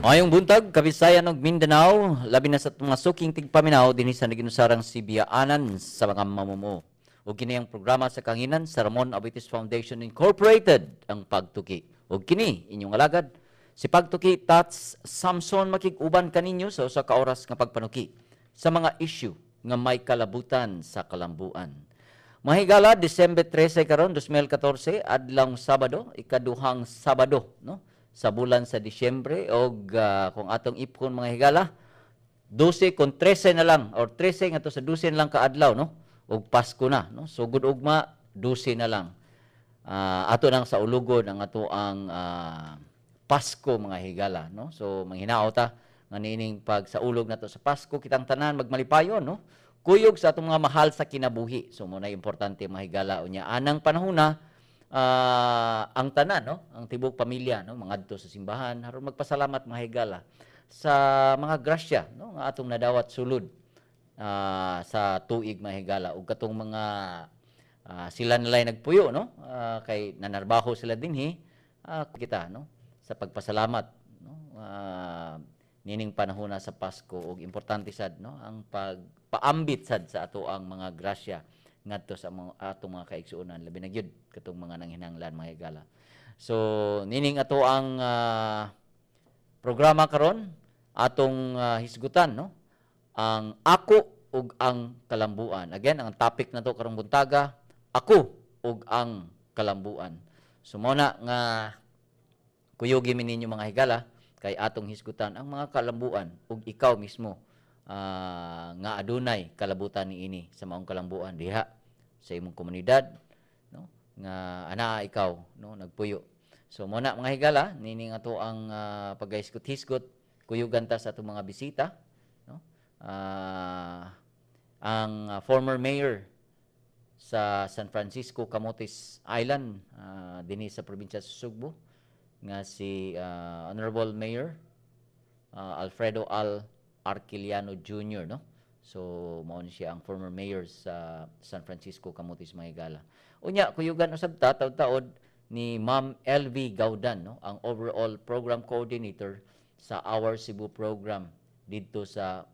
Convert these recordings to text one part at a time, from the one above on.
Maayong buntag, Kabisayan ug Mindanao, labi na sa mga suking tigpaminaw dinhi sa naginusarang Sibiyaanan sa mga mamumuo. Ug kini ang programa sa kahanginan sa Ramon Aboitiz Foundation Incorporated, ang Pagtuki. Ug kini inyong alagad si Pagtuki Tats Samson, makig-uban kaninyo sa usa ka oras nga pagpanuki sa mga issue nga may kalabutan sa kalambuan. Mahigala, Disyembre 13 karon 2014, adlawng Sabado, ikaduhang Sabado, no, sa bulan sa Disyembre, og kung atong ipon, mga higala, 12 kon 13 na lang or 13 ngadto sa 12 na lang kaadlaw, no, og Pasko na, no. Sugod ugma, 12 na lang. Ato nang saulugon ang ato ang Pasko, mga higala, no. So manghinaot ta nga niining pag saulog nato sa Pasko, kitang tanan magmalipayon, no, kuyog sa atong mga mahal sa kinabuhi. So mao na importante, mga higala. Unya anang panahona, ang tanan, no, ang tibok pamilya, no, mangadto sa simbahan aron magpasalamat, mga higala, sa mga grasya, no, nga atong nadawat sulod sa tuig, mga higala, ug katong mga sila nalay nagpuyo, no, kay nanarbaho sila dinhi, kita, no, sa pagpasalamat, no, nining panahona sa Pasko. Ug importante sad, no, ang pagpaambit sad sa ato ang mga grasya ngadto sa mga atong mga kaigsuonan, labi na gyud katong mga nanghinanglan, mga higala. So nining ato ang programa karon, atong hisgutan, no, ang ako ug ang kalambuan. Again, ang topic nato karong buntaga, ako ug ang kalambuan. So mao na nga kuyugi mi ninyo, mga higala, kay atong hisgutan ang mga kalambuan ug ikaw mismo nga adunay kalabutan niini sa maong kalambuan diha sa imong komunidad, no, nga anaa ikaw, no, nagpuyo. So mao na, mga higala, nining ato ang paghisgot-hisgot. Kuyugan ta sa atong mga bisita, no, ang former mayor sa San Francisco, Camotes Island, dinhi sa probinsya sa Sugbo, nga si Honorable Mayor Alfredo Al Arquillano Jr., no. So mao ni siya ang former mayor sa San Francisco, Camotes, mga higala. Unya kuyugan usab ta taud-taod ni Ma'am LV Gaudan, no, ang overall program coordinator sa Our Cebu program didto sa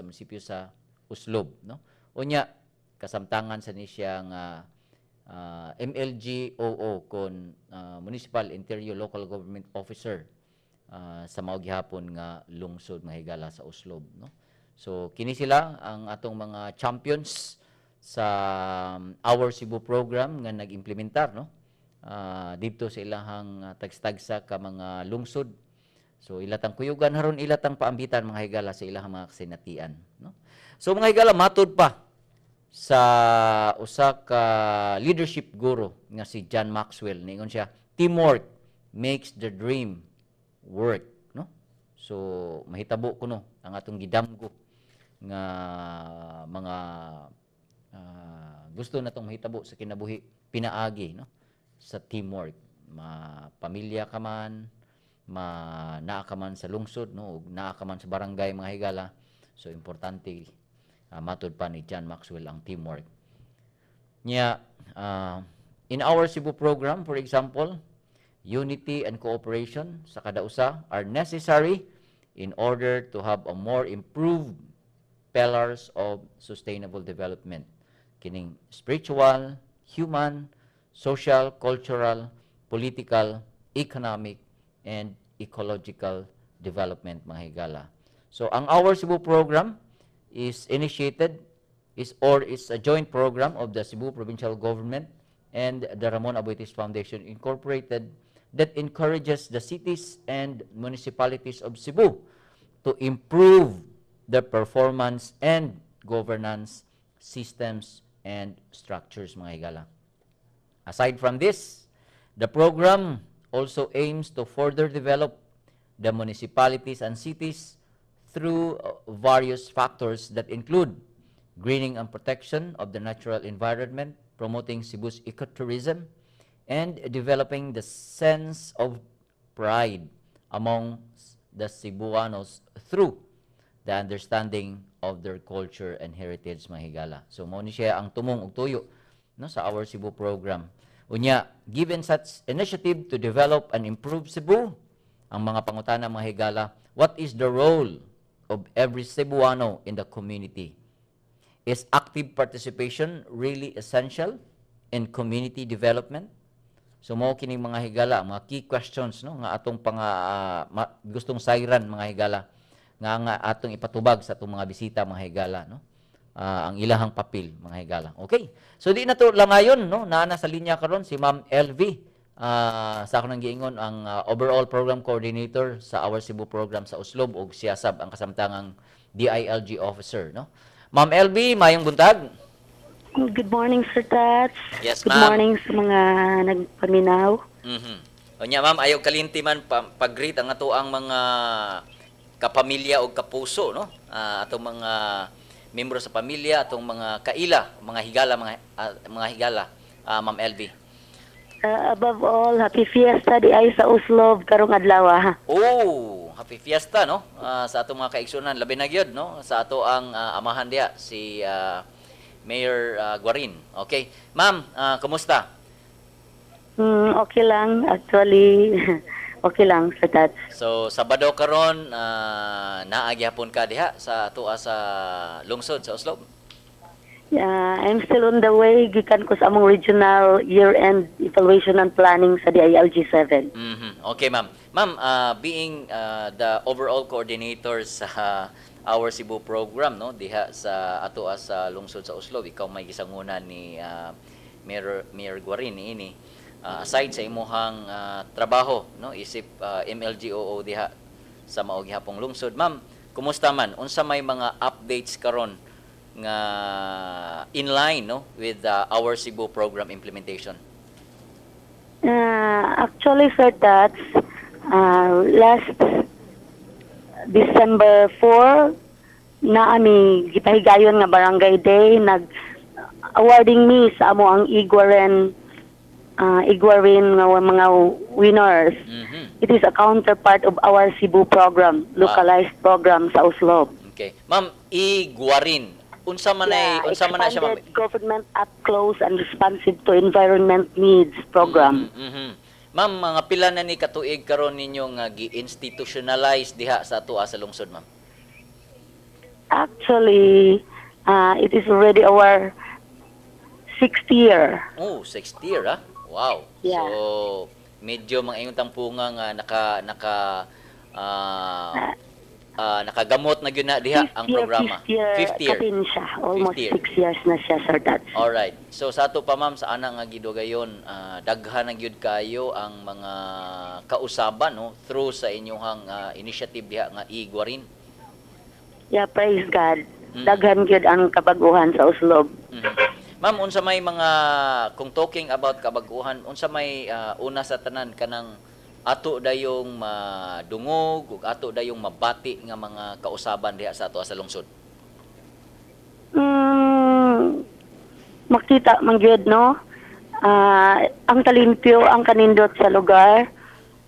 munisipyo sa Oslob, no. Unya kasamtangan sa ni siya nga MLGOO kon Municipal Interior Local Government Officer sa mao gihapon nga lungsod, mga higala, sa Oslob, no. So kini sila ang atong mga champions sa Our Cebu program nga nag-implementar, no, didto sa ilahang tagsa-tagsa ka mga lungsod. So ilatang kuyugan haron ilatang paambitan, mga higala, sa ilahang mga kasinatian, no. So mga higala, matud pa sa usa ka leadership guru nga si John Maxwell, niingon siya, "Teamwork makes the dream work," no. So mahitabo kuno ang atong gidamgo nga mga gusto natong mahitabo sa kinabuhi pinaagi, no, sa teamwork. Ma pamilya ka man, ma naa ka man sa lungsod, no, ug naa ka man sa barangay, mga higala. So importante, matud pa ni John Maxwell, ang teamwork niya. In our Cebu program, for example, unity and cooperation sa kada usa are necessary in order to have a more improved pillars of sustainable development, kining spiritual, human, social, cultural, political, economic and ecological development, mga higala. So ang Our Cebu program is initiated is or is a joint program of the Cebu Provincial Government and the Ramon Aboitiz Foundation Incorporated that encourages the cities and municipalities of Cebu to improve their performance and governance systems and structures, mga higala. Aside from this, the program also aims to further develop the municipalities and cities through various factors that include greening and protection of the natural environment, promoting Cebu's ecotourism, and developing the sense of pride among the Cebuanos through the understanding of their culture and heritage, mga higala. So mao ni siya ang tumong ug tuyo, no, sa Our Cebu program. Unya, given such initiative to develop and improve Cebu, Ang mga pangutana, mga higala: what is the role of every Cebuano in the community? Is active participation really essential in community development? So mao kining, mga higala, mga key questions, no, nga atong pang gustong sayran, mga higala, nga atong ipatubag sa atong mga bisita, mga higala, no, ang ilahang papel, mga higala. Okay. So di na to langayon, no, naa na sa linya karon si Ma'am LV, sa ako nang giingon, ang overall program coordinator sa Our Cebu program sa Oslob ug siya sab ang kasamtangang DILG officer, no. Ma'am LV, mayong buntag. Good morning, Sir Tats. Yes, Good ma'am. Morning sa mga nagpaminaw. Unya, ma'am, ayaw kalinti man pag-greet ang ato ang mga kapamilya o kapuso, no? Atong mga membro sa pamilya, atong mga kaila, mga higala, mga higala, Ma'am LV. Above all, happy fiesta di ay sa Oslob karong adlaw, ha. Oh, happy fiesta, no? Sa atong mga kaigsunan, labi na gyud, no? Sa ato ang amahan diha si Mayor Guarin. Okay. Ma'am, kumusta? Okay lang actually. Okay lang, Sir Tats. So Sabado karon, naa gihapon ka diha sa atoa sa lungsod sa Oslob? Yeah, I'm still on the way gikan ko sa among regional year-end evaluation and planning sa DILG 7. Okay, ma'am. Ma'am, being the overall coordinator sa Our Cebu program, no, diha sa atoa sa lungsod sa Oslob, ikaw may gisangunan ni Mayor Guarin ini. Aside sa imuhang trabaho, no, isip MLGOO diha sa mao gihapong lungsod. Ma'am, kumusta man? Unsa may mga updates karon nga in line, no, with Our Cebu program implementation? Actually, Sir Tats, last December 4, naa mi gipahigayon nga Barangay Day, nag awarding mi sa amo ang Iguarin nga mga winners. It is a counterpart of our Cebu program, localized program sa Oslob. Okay. Ma'am, Iguarin. Unsa man na siya, ma'am? Expanded Government Up Close and Responsive to Environment Needs program. Ma'am, mga pila na ni katuig karon ninyo nga gi-institutionalize diha sa atoa sa lungsod, ma'am? Actually, it is already our sixth year. Oh, sixth year, ah. Wow. Yeah. So, medyo mga ingon tampunga nga naka naka ah, nakagamot na gyud na diha Fifth ang year, programa. Fifth year, Fifth year. Kapin siya. Almost Fifth year. 6 years na siya, Sir Tats. Alright. So sa ato pa, ma'am, sa ana nga gidugayon, daghan na gyud kayo ang mga kausaban, no, through sa inyong initiative diha nga Iguarin. Yeah, praise God. Daghan gyud ang kabaguhan sa Oslob. Ma'am, unsa may mga, kung talking about kabaguhan, unsa may una sa tanan kanang ato dayong madungog ug ato dayong mabati nga mga kausaban diha sa ato sa lungsod? Makita man gyud, no? Ang kalimpyo, ang kanindot sa lugar.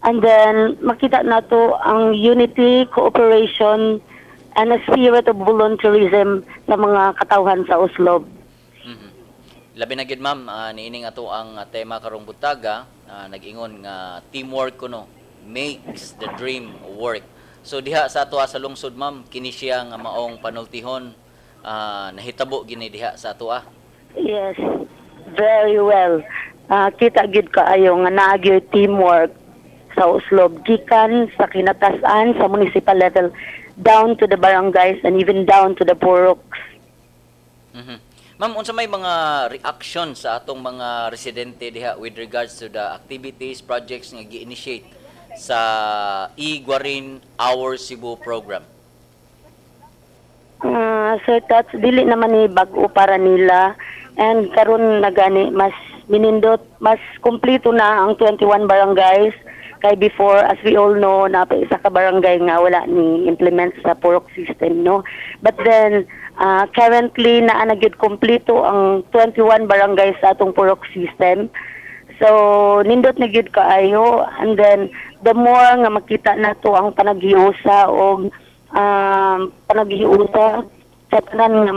And then makita nato ang unity, cooperation and a spirit of volunteerism sa mga katawhan sa Oslob. Labi na gyud, ma'am, niining ato ang tema karong buntaga, nag-ingon nga teamwork kuno makes the dream work. So diha sa ato sa lungsod, ma'am, kini siya nga maong panultihon, nahitabo gini diha sa ato. Yes, very well. Kita gyud kaayo nga naa gyud teamwork sa Oslob gikan sa kinatasan sa municipal level down to the barangays and even down to the puroks. Ma'am, unsa may mga reaction sa atong mga residente diha with regards to the activities, projects nga gi-initiate sa Iguarin Our Cebu program? Sir Tats, dili naman ni bag-o para nila and karon na gani mas minindot, mas kumpleto na ang 21 barangays kay before, as we all know, na pa isa ka barangay nga wala ni implement sa purok system, no? But then currently naa na gyud kumpleto ang 21 barangays sa atong purok system. So nindot na gyud kaayo, and then the more nga makita nato ang panaghiusa og panaghiusa sa tanan nga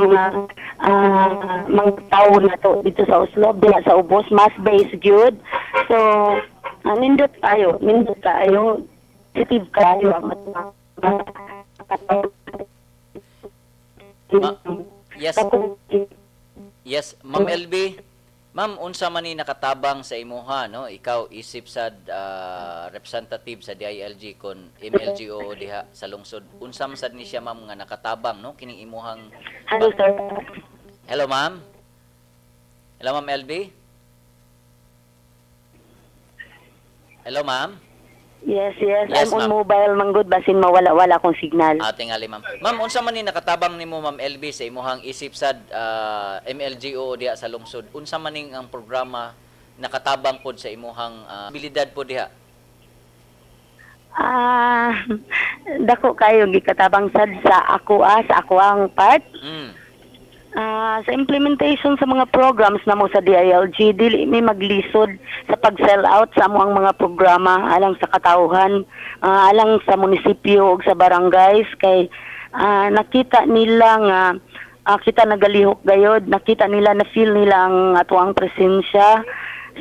mga tawo nato dito sa Oslob, diha sa ubos, mass base gyud. So nindot kaayo, nindot kaayo. Sensitive kayo ang Yes. Yes, Ma'am LB. Ma'am, unsa man ni nakatabang sa imuha, no? Ikaw isip sa representative sa DILG kon MLGO diha sa lungsod. Unsa man sad ni siya, ma'am, nga nakatabang, no, kining imuhang Hello, sir. Hello, ma'am. Hello, Ma'am LB. Hello, ma'am. Yes. Yes, I'm on ma'am. Mobile man gud, basin mawala-wala akong signal. Ah, tingali, ma'am. Ma'am, unsa man ni nakatabang nimo, Ma'am LB, sa imuhang isip sad MLGO diha sa lungsod? Unsa man ning ang programa nakatabang pod sa imuhang abilidad pod diha? Dako kayo gikatabang sad sa ako ang part. Sa implementation sa mga programs namo sa DILG, dili mi maglisod sa pag-sell out sa among mga programa alang sa katawhan, alang sa munisipyo ug sa barangays kay nakita nila nga kita nagalihok gayod, nakita nila, na feel nila ang atoang presensya.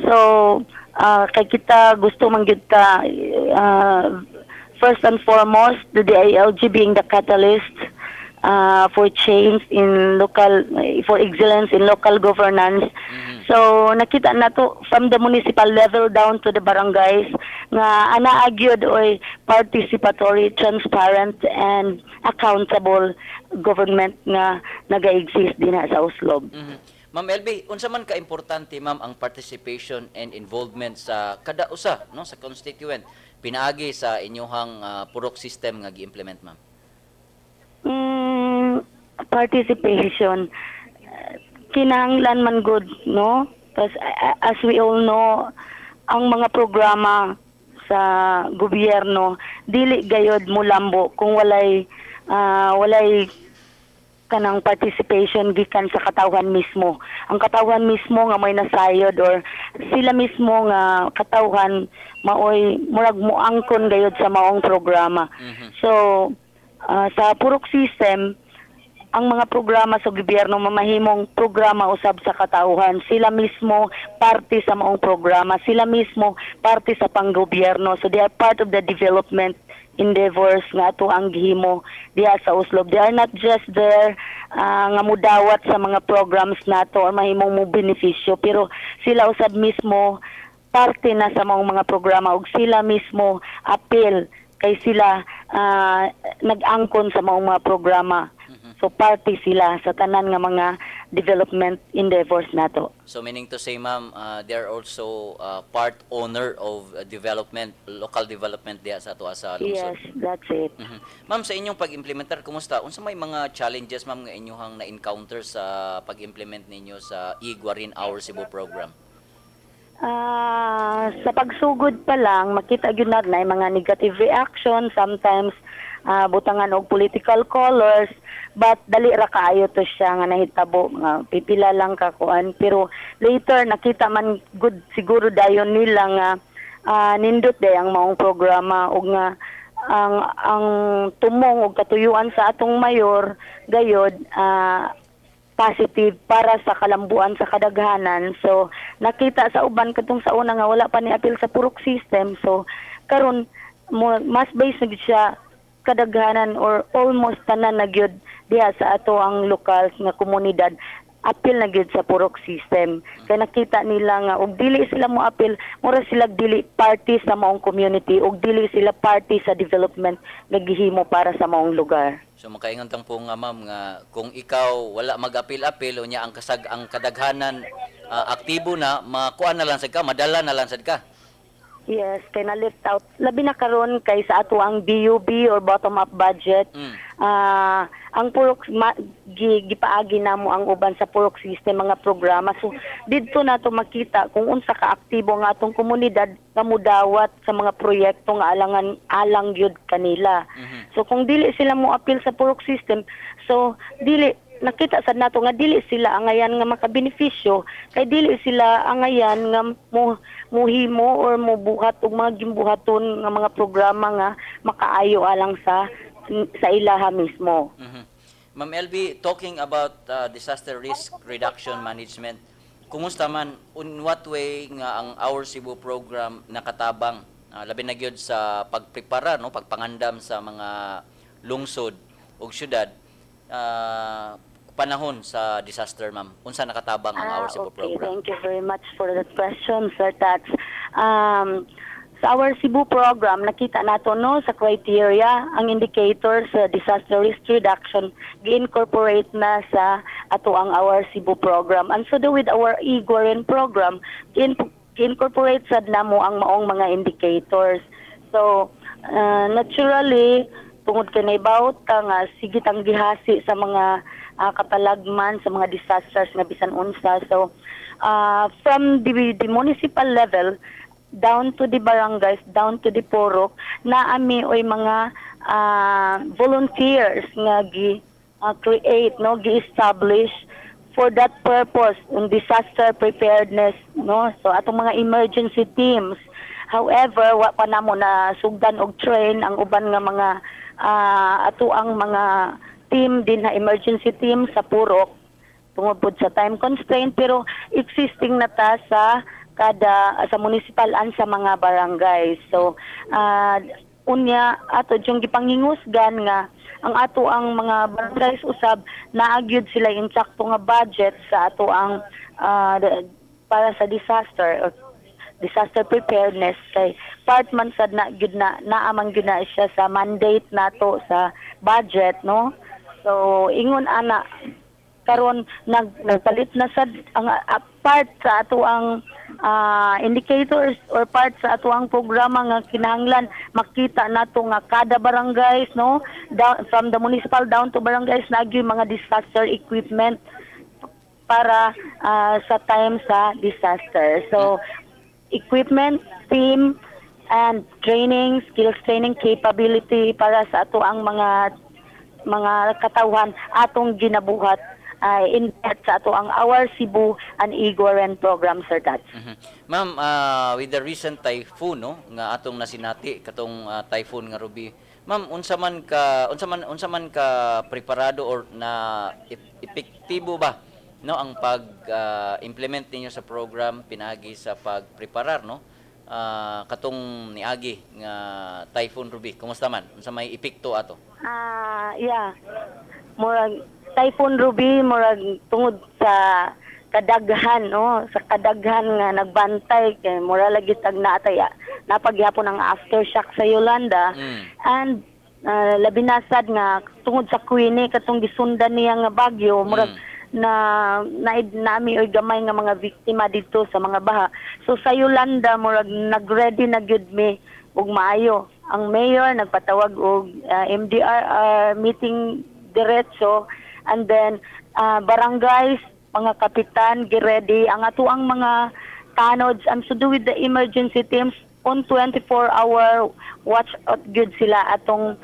So, kay kita gusto man gyud ta, first and foremost, the DILG being the catalyst for change in local, for excellence in local governance. So nakita nato from the municipal level down to the barangays nga ana gyud oy participatory, transparent and accountable government nga naga-exist dinha sa Oslob. Ma'am LB, unsa man ka-importante, ma'am, ang participation and involvement sa kada usa, no, sa constituent pinaagi sa inyuhang purok system nga gi-implement, ma'am? Participation, kinahanglan man good, no? Because as we all know, ang mga programa sa gobyerno dili gayod mulambo kung walay kanang participation gikan sa katawhan mismo. Ang katawhan mismo nga may nasayod or sila mismo nga katawhan maoy murag moangkon gayod sa maong programa. So sa purok system, ang mga programa sa gobyerno mamahimong programa usab sa katawhan. Sila mismo parte sa maong programa, sila mismo parte sa panggobyerno. So they are part of the development endeavors nga ato ang gihimo diha sa Oslob. They are not just there nga mudawat sa mga programs nato or mahimong mo benepisyo, pero sila usab mismo parte na sa maong mga programa ug sila mismo appeal kay sila nag-angkon sa maong mga programa. So parte sila sa tanan nga mga development endeavors nato. So meaning to say, ma'am, they are also part owner of development, local development diha sa ato sa lungsod. Yes, that's it. Ma'am, sa inyong pag-implementar, kumusta? Unsa may mga challenges, ma'am, nga inyong na-encounter sa pag-implement ninyo sa Iguarin Our Cebu program? Sa pagsugod pa lang, makita gyud na yung mga negative reaction, sometimes butangan og political colors, but dali ra kaayo to siya nga nahitabo, mga pipila lang ka kuan, pero later nakita man good siguro dayon nila nga nindot day ang maong programa ug nga ang tumong ug katuyuan sa atong mayor gayod positive para sa kalambuan sa kadaghanan. So nakita sa uban katong sa una nga wala pa ni apil sa purok system. So karon mas base na gyud siya kadaghanan or almost tanan na gyud diha sa ato ang lokal nga komunidad apil na gyud sa purok system. Kay nakita nila nga og dili sila mo apil, mura sila dili party sa maong community ug dili sila party sa development nga gihimo para sa maong lugar. So makaingon tang po nga, ma'am, nga kung ikaw wala mag-apil-apil unya ang kadaghanan aktibo na, makuan na lang sad ka, madala na lang sad ka. Yes, kay na left out. Labi na karon kay sa ato ang BUB or bottom up budget. Ang purok gipaagi namo ang uban sa purok system mga programa. So didto nato makita kung unsa ka aktibo nga atong komunidad nga mudawat sa mga proyekto nga alangan alang gyud kanila. So kung dili sila mo appeal sa purok system, so dili nakita sad nato nga dili sila angayan nga makabenepisyo kay dili sila angayan nga mo muhimo or mobuhat og mga gimbuhaton nga mga programa nga makaayo alang sa ilaha mismo. Ma'am LB, talking about disaster risk reduction management, kumusta man, in what way nga ang Our Cebu program nakatabang Labi na gyud sa pagprepara, no, pagpangandam sa mga lungsod ug syudad panahon sa disaster, ma'am. Unsa nakatabang ang Our Cebu program? Thank you very much for that question, Sir Tats. Sa Our Cebu program, nakita nato, no, sa criteria, ang indicator sa disaster risk reduction, gi-incorporate na sa ato ang Our Cebu program. And so do with our Igwarin program, gi-incorporate sad namo ang maong mga indicators. So, naturally, tungod kay naibaw ta nga sige tang gihasi sa mga katalagman, sa mga disasters nga bisan unsa. So, from the municipal level down to the barangays, down to the purok, naa mi oy mga volunteers nga gi create, no, gi-establish for that purpose, yung disaster preparedness, no? So atong mga emergency teams. However, wa pa namo na sugdan og train ang uban nga mga ato ang mga team din na emergency team sa purok tungod pod sa time constraint, pero existing na ta sa kada sa municipal and sa mga barangay. So unya ato yung gipangingusgan nga ang ato ang mga barangays usab naa gyud sila insakto nga budget sa ato ang para sa disaster or disaster preparedness, kay part man sad na gyud na naa man gyud na siya sa mandate nato sa budget, no? So ingon ana, karon nagpalit na sad ang part sa ato ang indicators or part sa ato ang programa nga kinahanglan makita nato nga kada barangays, no, down, from the municipal down to barangays, naa gyud mga disaster equipment para sa time sa disaster. So equipment, team and training, skills training, capability para sa ato ang mga katawhan atong ginabuhat in depth sa ato ang Our Cebu and Igwaren program, Sir Tats. Ma'am, with the recent typhoon, no, nga atong nasinati katong typhoon nga Ruby. Ma'am, unsa man ka preparado or na epektibo ba, no, ang pag implement ninyo sa program pinaagi sa pagpreparar, no, katong niagi nga Typhoon Ruby? Kumusta man? Unsa may epekto ato? Ah, yeah. Murag Typhoon Ruby, murag tungod sa kadaghan, no, sa kadaghan nga nagbantay kay mura lagi tag naatay napagyapon ang aftershock sa Yolanda and labi na sad nga tungod sa Queenie, katong gisundan niya nga bagyo, murag na na nami oy gamay nga mga biktima dito sa mga baha. So sa Yolanda, murag nagready na gyud mi ug maayo. Ang mayor nagpatawag og MDRR meeting diretso and then barangays, mga kapitan giready ang atuang mga tanods and to do with the emergency teams on 24 hour watch out gyud sila atong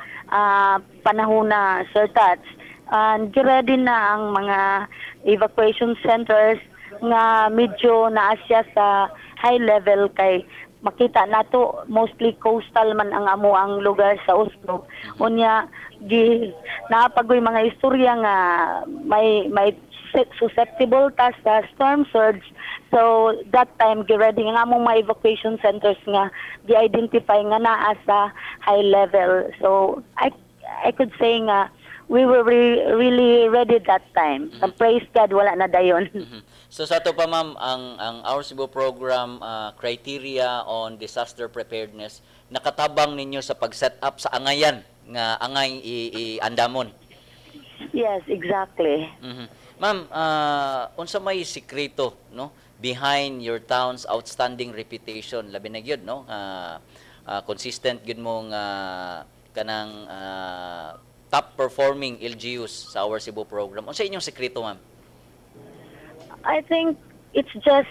panahon na, Sir Tats, and giready na ang mga evacuation centers nga medyo naa siya sa high level, kay makita nato mostly coastal man ang amo ang lugar sa Oslob. Unya gi naapagoy mga istorya nga may susceptible ta sa storm surge. So that time gi-ready nga among mga evacuation centers nga gi-identify nga naa sa high level. So I could say nga we were really ready that time. And praise God, wala na dayon. So sa ato pa, ma'am, ang Our Cebu program criteria on disaster preparedness nakatabang ninyo sa pag-set up sa angayan nga angay i-andamon. Yes, exactly. Ma'am, unsa may sikreto, no, behind your town's outstanding reputation, labi na gyud, no, consistent gyud mo nga kanang top performing LGUs sa Our Cebu program? Unsa inyong sikreto, ma'am? I think it's just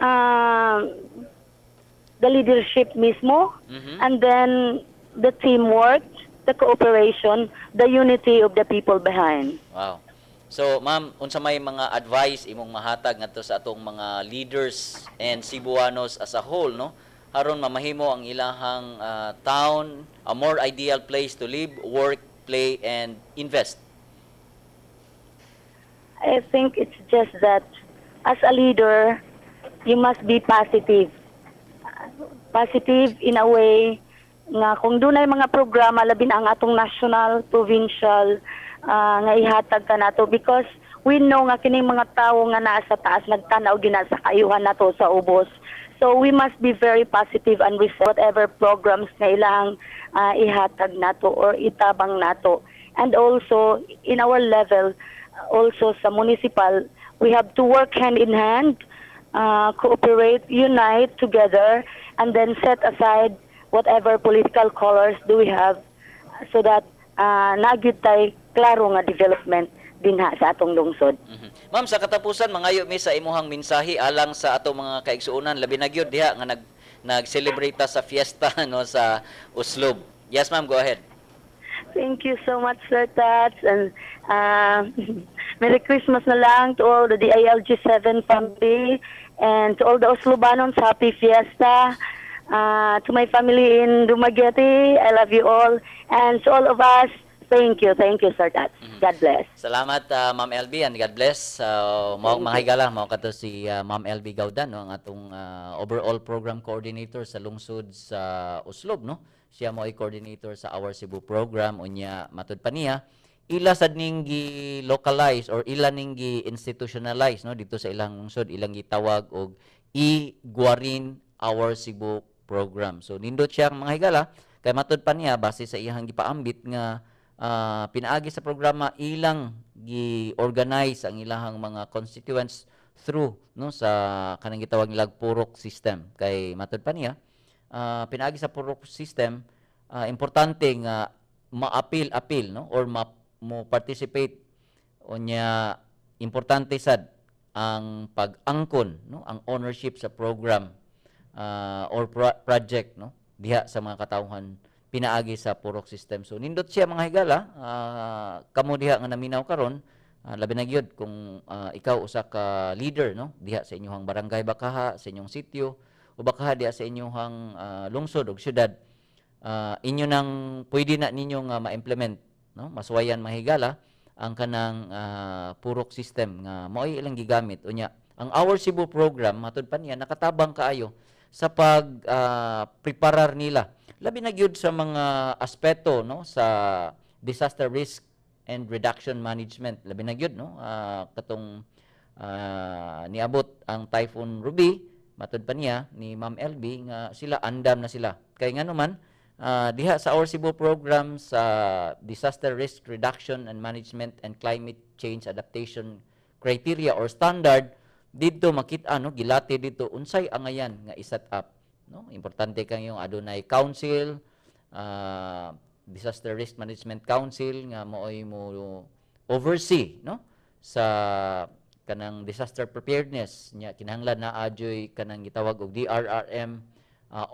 the leadership mismo and then the teamwork, the cooperation, the unity of the people behind. Wow. So, ma'am, unsa may mga advice imong mahatag ngadto sa atong mga leaders and Cebuanos as a whole, no? Aron mamahimo ang ilahang town a more ideal place to live, work, play and invest. I think it's just that as a leader, you must be positive. Positive in a way nga kung dunay mga programa, labi na ang atong national, provincial, nga ihatag kanato because we know nga kining mga tawo nga naa sa taas nagtan-aw gina sa kaayuhan nato sa ubos. So we must be very positive and receive whatever programs nga ilang ihatag nato or itabang nato. And also in our level, also sa municipal, we have to work hand in hand, cooperate, unite together, and then set aside whatever political colors do we have so that naa gyud tay klaro nga development dinha sa atong lungsod. Ma'am, sa katapusan, mangayo mi sa imuhang mensahe alang sa atong mga kaigsuonan, labi na gyud diha nga nag-celebrate ta sa fiesta, no, sa Oslob. Yes, ma'am, go ahead. Thank you so much, Sir Tats. And Merry Christmas na lang to all the DILG 7 family and to all the Oslobanons, happy fiesta. To my family in Dumaguete, I love you all. And to all of us, thank you, Sir Tats. God bless. Salamat, Ma'am LB, and God bless. Mao, mga higala, mao kato si Ma'am LB Gaudan, no, ang atong overall program coordinator sa lungsod sa Oslob, no. Siya mo ay coordinator sa Our Cebu program. Unya matud pa niya, ila sad ning gi-localize or ila ning gi-institutionalize, no, dito sa ilang lungsod, ilang gitawag og i-Guarin Our Cebu program. So nindot siya, mga higala, kay matud pa niya, base sa iyang gipaambit nga pinaagi sa programa ilang gi-organize ang ilahang mga constituents through, no, sa kanang gitawag nilag purok system. Kay matud pa niya, pinaagi sa purok system, importante nga maapil-apil, no, or mo participate. Unya importante sad ang pag-angkon, no, ang ownership sa program or project, no, diha sa mga katawhan pinaagi sa purok system. So nindot siya, mga higala. Kamo diha nga naminaw karon, labi na gyud kung ikaw usa ka leader, no, diha sa inyong barangay bakaha, sa inyong sitio, o bakaha diha sa inyong lungsod ug syudad, inyo nang pwede na ninyo nga ma-implement, no, masuwayan, mga higala, ang kanang purok system nga mao'y ilang gigamit. Unya ang Our Cebu program, matud pa niya, nakatabang kaayo sa pag preparar nila, labi na gyud sa mga aspeto, no, sa disaster risk and reduction management, labi na gyud, no, katong niabot ang Typhoon Ruby. Matud pa niya ni Ma'am LB nga sila andam na sila kay ngano man diha sa Our Cebu program sa disaster risk reduction and management and climate change adaptation criteria or standard, didto makita, no, gilati didto unsay angayan nga i-set up, no. Importante kang yung adunay council, disaster risk management council nga maoy mo oversee, no, sa kanang disaster preparedness nya. Kinahanglan na adyoy kanang gitawag og DRRM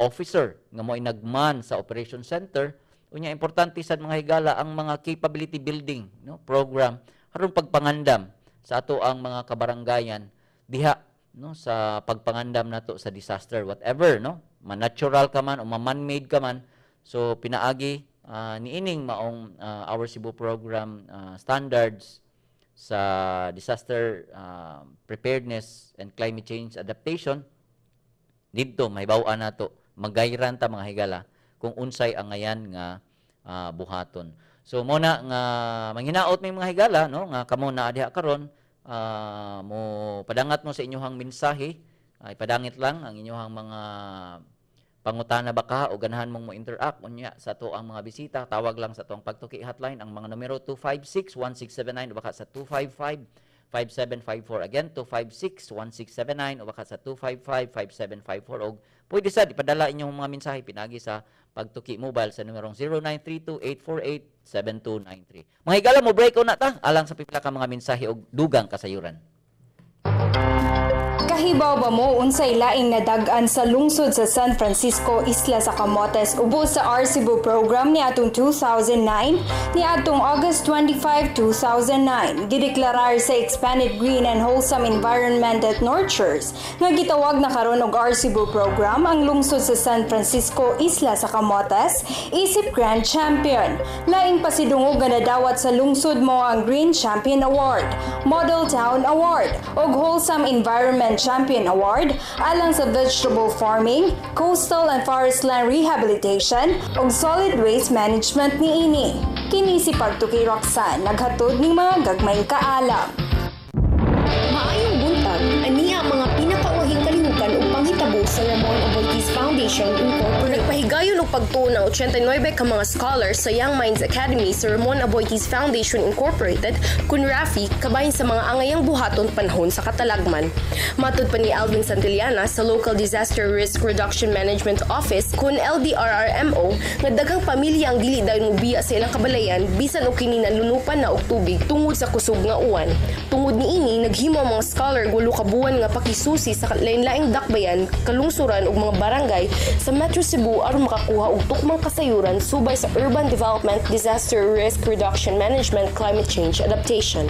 officer nga mo'y nagman sa operation center. Unya importante sad, mga higala, ang mga capability building, no, program aron pagpangandam sa ato ang mga kabarangayan diha, no, sa pagpangandam nato sa disaster, whatever, no, man-natural ka man o man-made ka man. So pinaagi niining maong Our Cebu program standards sa disaster preparedness and climate change adaptation, didto mahibaw-an nato, magayran ta, mga higala, kung unsay angayan nga buhaton. So mo na nga manghinaot may mga higala, no, nga kamo naa diha karon, mo padangat mo sa inyong mensahe, ay padangit lang ang inyong mga pangutana baka o ganahan mong mo interact unya sa ato ang mga bisita, tawag lang sa atong Pagtuki hotline, ang mga numero 256-1679 o baka sa 255-5754. Again, 256-1679 o baka sa 255-5754. Og pwede sad ipadala inyong mga mensahe pinagi sa Pagtuki Mobile sa numerong 0932-848-7293. Mga higala, mo break na ta alang sa pipila ka mga mensahe og dugang kasayuran. Kahibaw ba mo unsay laing nadag-an sa lungsod sa San Francisco, Isla sa Camotes, ubos sa Our Cebu program niadtong 2009? Niadtong August 25, 2009, gideklarar sa Expanded Green and Wholesome Environment that Nurtures nga gitawag na karon og Our Cebu program ang lungsod sa San Francisco, Isla sa Camotes, isip Grand Champion. Laing pasidungog nga nadawat sa lungsod mao ang Green Champion Award, Model Town Award ug Wholesome Environment. 2010 Champion Award alang sa vegetable farming, coastal and forest land rehabilitation ug solid waste management niini. Kini si Pagtukay Roxanne, naghatod ning mga gagmayng kaalam. Maayong buntag, ania ang mga pinakauhing kalihukan ug panghitabo sa Ramon Aboitiz Foundation Incorporated. Nagpahigayon og pagtuon ang 89 ka mga scholars sa Young Minds Academy sa Ramon Aboitiz Foundation Incorporated kun RAFI kabahin sa mga angayang buhaton panahon sa katalagman. Matud pa ni Alvin Santillana sa Local Disaster Risk Reduction Management Office kun LDRRMO nga daghang pamilya ang dili dayon mobiya sa ilang kabalayan bisan og kini nalunupan na og tubig tungod sa kusog nga uwan. Tungod niini, naghimo ang mga scholar 8 ka buwan nga pakisusi sa lain-laing dakbayan, kalungsuran ug mga barangay sa Metro Cebu aron makakuha og tukmang kasayuran subay sa Urban Development, Disaster Risk Reduction Management, Climate Change Adaptation.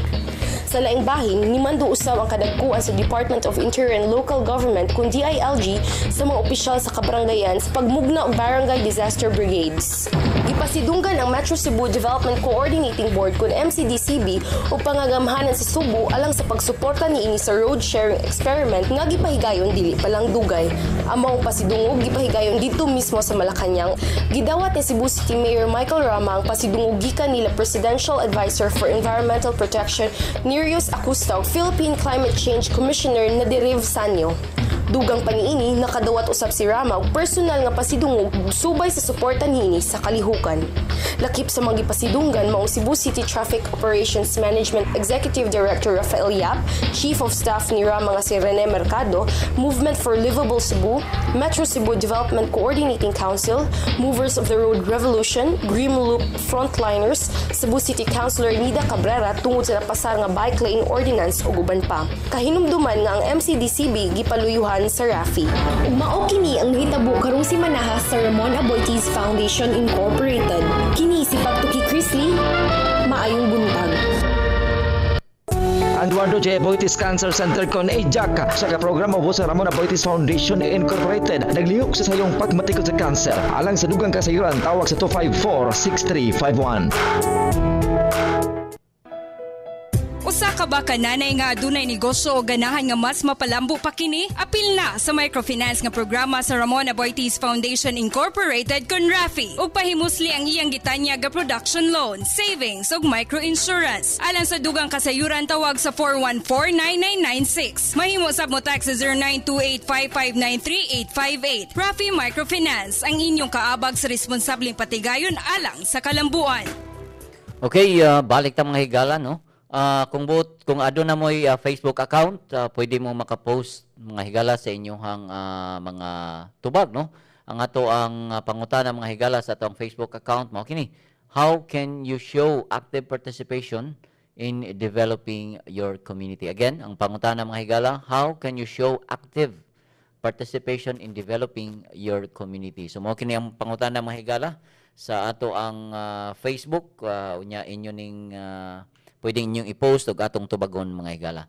Sa laing bahin, nimando usab ang kadagkuan sa Department of Interior and Local Government kun DILG sa mga opisyal sa kabarangayan sa pagmugna og Barangay Disaster Brigades. Gipasidunggan ang Metro Cebu Development Coordinating Board kun MCDCB ug pangagamhanan sa Subo alang sa pagsuporta niini sa road sharing experiment nga gipahigayon dili pa lang dugay. Ang maong pasidungog gipahigayon didto mismo sa Malacañang. Gidawat ni Cebu City Mayor Michael Rama ang pasidungog gikan nila Presidential Advisor for Environmental Protection Nerius Acosta ug Philippine Climate Change Commissioner Naderev Saño. Dugang pa niini, nakadawat usab si Rama og personal nga pasidungog subay sa suporta niini sa kalihukan. Lakip sa mga gipasidunggan mao Cebu City Traffic Operations Management Executive Director Rafael Yap, Chief of Staff ni Rama nga si Rene Mercado, Movement for Livable Cebu, Metro Cebu Development Coordinating Council, Movers of the Road Revolution, Grim Loop Frontliners, Cebu City Councilor Nida Cabrera tungod sa napasar nga bike lane ordinance ug uban pa. Kahinumduman nga ang MCDCB gipaluyuhan sa RAFI. Ug mao kini ang nahitabo karong simanaha sa Ramon Aboitiz Foundation Incorporated. Kini si Pagtuki Chrisley, maayong buntag. Eduardo J. Aboitiz Cancer Center kon AJAC sa ka-programa sa Ramon Aboitiz Foundation Incorporated naglihok sa sayong pagmatikod sa cancer. Alang sa dugang kasayuran, tawag sa 254-6351. Usa ka ba ka nanay nga adunay negosyo o ganahan nga mas mapalambo pa kini? Apil na sa microfinance nga programa sa Ramon Aboitiz Foundation Incorporated kon RAFI ug pahimusli ang iyang gitanyag ga production loan, savings ug microinsurance. Alang sa dugang kasayuran, tawag sa 414-9996. Mahimo sab mo text sa 0928-559-3858. RAFI Microfinance, ang inyong kaabag sa responsableng patigayon alang sa kalambuan. Okay, balik ta, mga higala, no? Kung aduna mo'y Facebook account, pwede mo makapost, mga higala, sa inyong mga tubag, no? Ang ato ang pangutana, mga higala, sa atong Facebook account mao kini: How can you show active participation in developing your community? Again, ang pangutana, mga higala: how can you show active participation in developing your community? So mao kini ang pangutana, mga higala, sa ato ang Facebook. Unya inyo ning pwedeng inyong i-post ug atong tubagon, mga higala.